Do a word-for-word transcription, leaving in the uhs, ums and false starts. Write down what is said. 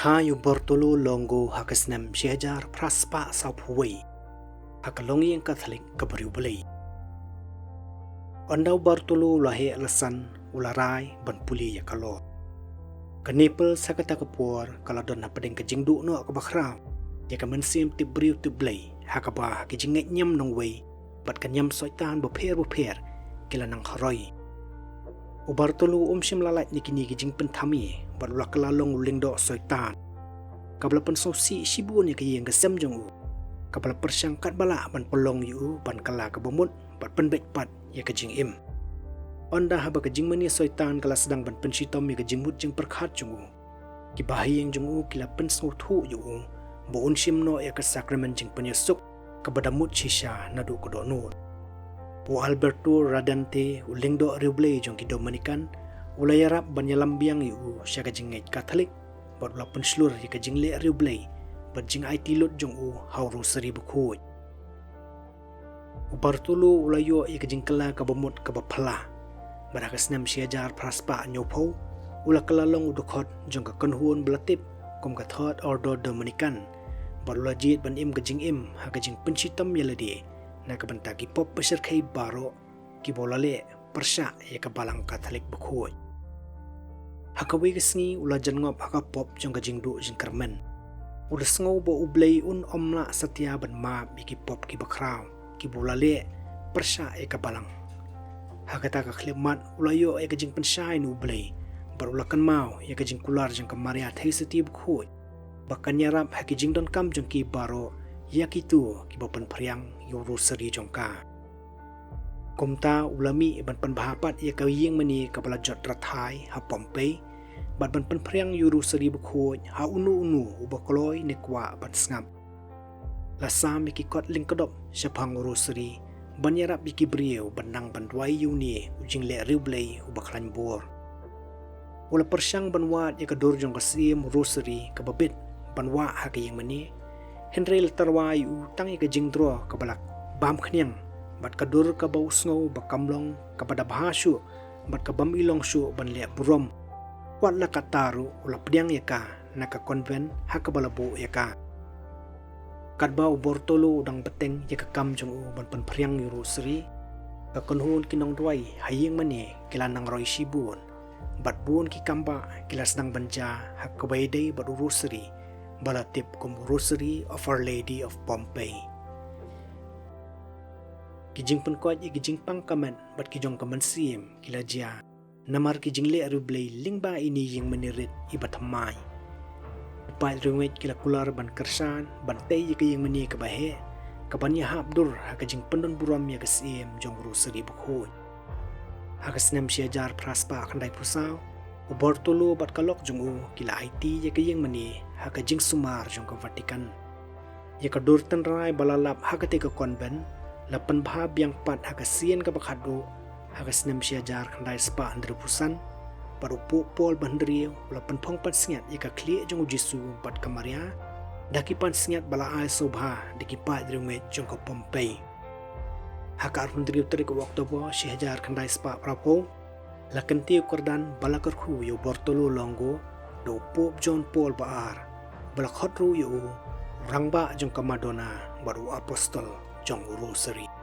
Ai u Bartolo Longo ha ka snem shi hajar phra spah sawphew wei ha ka longïing Katholik ka Bariewblei. Ynda u Bartolo u la heh la san, u la rai ban pule ïa ka law. Ka Naples ha kata ka por ka la don hapdeng ka jingduh noh kaba khraw ïa ka mynsiem tip briew tip Blei, ha kaba ha ki jingngeit niam nongwei bad ka niam soitan bapher bapher ki la nang kharoi. U Bartolo um shym la lait na kine ki jingpynthame bad u la kylla long u lyngdoh soitan, kaba la pynsngewsih shibun ïa ka ïing ka sem jong u, kaba la pyrshang katba lah ban pynlong ïa u ban kylla kaba mut bad pynbeit pat ïa ka jingim. Ynda haba ka jingmane soitan ka la sdang ban pynshitom ïa ka jingmut jingpyrkhat jong u, ki bahaïing jong u ki la pynsngewthuh ïa u ba un shim noh ïa ka sakramen jingpynïasuk kaba da mut shisha naduh ka dohnud. U Alberto Radante, u lyngdoh riewblei jong ki Dominican, u la ïarap ban ïalam biang ïa u sha ka jingngeit Katholik bad u la pynshlur ïa ka jingleh riewblei bad jingaiti lut jong u ha u Rosary bakhuid. U Bartolo u la ïoh ïa ka jingkylla kaba mut kaba phylla, bad ha ka snem shi hajar phra spah hynñiewphew u la kylla long u dkhot jong ka kynhun ba la tip kum ka Third Order Dominican, bad u la jied ban im ka jingim ha ka jingpynshitom ïa lade na ka bynta ki pop bashyrkhei baroh kiba u la leh pyrshah ïa ka Balang Katholik bakhuid. Ha kawei ka sngi u la jan ngop ha ka pop jong ka jingduh jingkyrmen. U la sngew ba U Blei un ym lah satia ban map ïa ki pop kiba khraw kiba u la leh pyrshah ïa ka Balang. Ha kata ka khyllipmat u la ïoh ïa ka jingpynshai na U Blei bad u la kynmaw ïa ka jingkular jong ka Maria Theisotti bakhuid ba kan ïarap ha ki jingdonkam jong ki baroh ïa kito kiba pynphriang ïa u Rosary jong ka. Kumta u la mih ban pynbha pat ïa ka ïingmane kaba la jot rathai ha Pohnpei bad ban pynphriang ïa u Rosary bakhuid ha uno uno uba kloi ne kwah ban sngap. La sam ïa ki kot lyngkdop shaphang u Rosary ban ïarap ïa ki briew ban nang ban duwai ïa une u jingleh riewblei uba khlaiñ bor. U la pyrshang ban wad ïa ka dur jong ka syiem Rosary kaba bit ban wah ha ka ïingmane, hynrei la tyrwa ïa u tang ïa ka jingdro kaba la bam khñiang bad ka dur kaba u sngew ba kam long kaba da bha shuh bad ka bym i long shuh ban leh burom. Wat la katta ruh u la pdiang ïa ka na ka convent ha kaba la buh ïa ka. Katba u Bartolo u dang bteng ïa ka kam jong u ban pynphriang ïa u Rosary, ka kynhun ki nongduwai ha ïingmane ki la nang roi shibun bad bun ki kambah ki la sdang ban jia ha kaba ïadei bad u Rosary ba la tip kum u Rosary of Our Lady of Pohnpei. Ki jingpynkoit ïa ki jingpang ka met bad ki jong ka mynsiem ki la jia namar ki jingleh riewblei lyngba ine i ïingmane rit iba thymmai. Ki paid riewngeit ki la kular ban kyrshan ban tei ïa ka ïingmane kaba heh kaban ïahap dur ha ka jingpyndonburom ïa ka syiem jong u Rosary bakhuid. Ha ka snem shi hajar phra spah khyndaiphew saw, u Bartolo bad ka lok jong u ki la aiti ïa ka ïingmane ha ka jingsumar jong ka Vatican. Ïa ka dur tynrai ba la lap ha katei ka convent la pynbha biang pat ha ka sien kaba khatduh ha ka snem shi hajar khyndai spah hynriewphew san, bad u Pope Paul ba hynriew u la pynphong pansngiat ïa ka khlieh jong u Jisu bad ka Maria da ki pansngiat ba la ai sngewbha da ki paid riewngeit jong ka Pohnpei. Ha ka arphew hynriew tarik u October shi hajar khyndai spah phraphew, la kyntiew kyrdan ba la kyrkhu ïa u Bartolo Longo da u Pope John Paul ba ar, ba la khot ruh ïa u rangbah jong ka Madonna bad u apostol jong u Rosary.